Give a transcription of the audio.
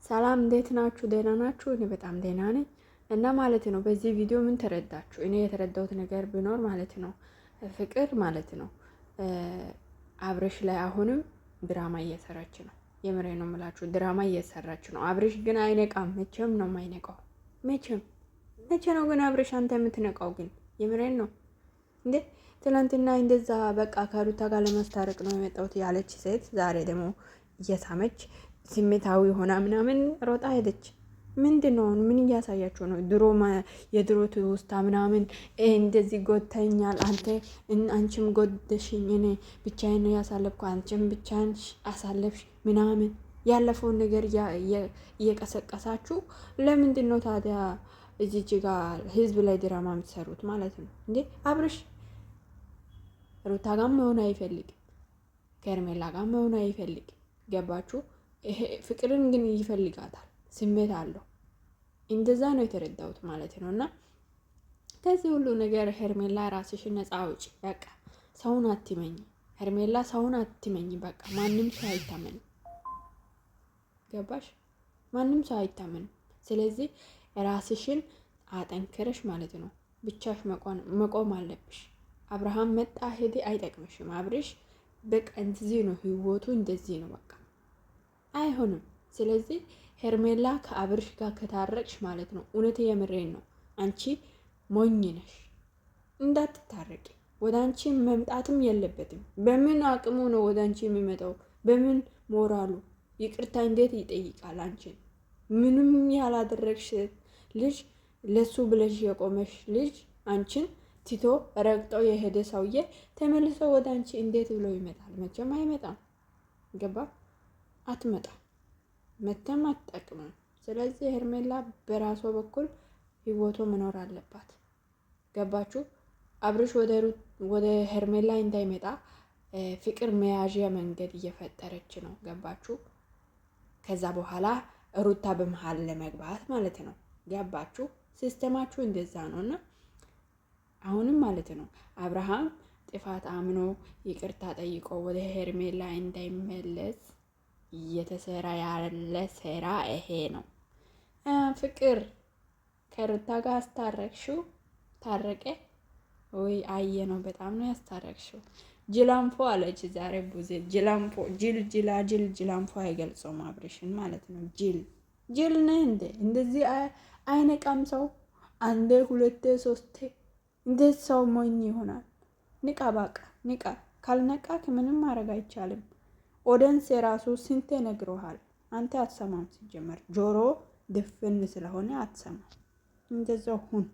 ሰላም እንዴት ናችሁ? ደህና ናችሁ? እኔ በጣም ደህና ነኝ። እና ማለት ነው በዚህ ቪዲዮ ምን ተረዳችሁ? እኔ የተረዳሁት ነገር ቢኖር ማለት ነው ፍቅር ማለት ነው አብረሽ ላይ አሁንም ድራማ እየሰራች ነው። የምሬ ነው የምላችሁ፣ ድራማ እየሰራች ነው። አብረሽ ግን አይነቃም። መቼም ነው የማይነቃው። መቼም መቼ ነው ግን አብረሽ አንተ የምትነቃው? ግን የምሬን ነው እንዴ። ትናንትና እንደዛ በቃ ከሩታ ጋር ለማስታረቅ ነው የመጣሁት ያለች ሴት ዛሬ ደግሞ እየሳመች ስሜታዊ ሆና ምናምን ሮጣ ሄደች። ምንድን ነው ምን እያሳያችሁ ነው? ድሮ የድሮ ትውስታ ምናምን እንደዚህ ጎድተኛል፣ አንተ አንቺም ጎደሽኝ፣ እኔ ብቻዬን ነው ያሳለፍኩ፣ አንቺም ብቻዬን አሳለፍሽ ምናምን ያለፈውን ነገር እየቀሰቀሳችሁ ለምንድን ነው ታዲያ እዚች ጋ ህዝብ ላይ ድራማ የምትሰሩት ማለት ነው እንዴ? አብርሽ ሩታ ጋር መሆን አይፈልግም፣ ከሄርሜላ ጋር መሆን አይፈልግም። ገባችሁ? ፍቅርን ግን ይፈልጋታል፣ ስሜት አለው። እንደዛ ነው የተረዳሁት ማለት ነው። እና ከዚህ ሁሉ ነገር ሄርሜላ ራስሽን ነፃ አውጪ። በቃ ሰውን አትመኝ ሄርሜላ፣ ሰውን አትመኝ። በቃ ማንም ሰው አይታመንም። ገባሽ? ማንም ሰው አይታመንም። ስለዚህ ራስሽን አጠንክረሽ ማለት ነው ብቻሽ መቆም አለብሽ። አብርሃም መጣ ሄደ አይጠቅምሽም። አብርሽ በቃ እንደዚህ ነው ህይወቱ፣ እንደዚህ ነው በቃ አይሆንም። ስለዚህ ሄርሜላ ከአብርሽ ጋር ከታረቅሽ ማለት ነው እውነት የምሬን ነው፣ አንቺ ሞኝ ነሽ፣ እንዳትታረቂ። ወደ አንቺ መምጣትም የለበትም። በምን አቅሙ ነው ወደ አንቺ የሚመጣው? በምን ሞራሉ? ይቅርታ እንዴት ይጠይቃል አንቺን? ምንም ያላደረግሽ ልጅ፣ ለሱ ብለሽ የቆመሽ ልጅ አንቺን ትቶ ረግጦ የሄደ ሰውዬ ተመልሶ ወደ አንቺ እንዴት ብሎ ይመጣል? መቼም አይመጣም። ገባ? አትመጣም፣ መተም አትጠቅምም። ስለዚህ ሄርሜላ በራሷ በኩል ህይወቱ መኖር አለባት። ገባችሁ? አብርሽ ወደ ሄርሜላ እንዳይመጣ ፍቅር መያዣ መንገድ እየፈጠረች ነው። ገባችሁ? ከዛ በኋላ ሩታ በመሀል ለመግባት ማለት ነው። ገባችሁ? ሲስተማችሁ እንደዛ ነው። እና አሁንም ማለት ነው አብርሃም ጥፋት አምኖ ይቅርታ ጠይቆ ወደ ሄርሜላ እንዳይመለስ እየተሰራ ያለ ስራ ይሄ ነው። ፍቅር ከሩታ ጋር አስታረቅሽው፣ ታረቀ ወይ? አየ ነው። በጣም ነው ያስታረቅሽው። ጅላንፎ አለች ዛሬ ቡዜ። ጅላንፎ ጅል ጅላ ጅል ጅላንፎ አይገልጸውም አብርሽን ማለት ነው። ጅል ጅል ነህ እንዴ? እንደዚህ አይነቃም ሰው። አንዴ ሁለቴ ሶስቴ እንዴት ሰው ሞኝ ይሆናል? ንቃ፣ በቃ ንቃ። ካልነቃክ ምንም ማድረግ አይቻልም። audience የራሱ ስንቴ ነግሮሃል። አንተ አትሰማም። ሲጀመር ጆሮ ድፍን ስለሆነ አትሰማም። እንደዛው ሁን።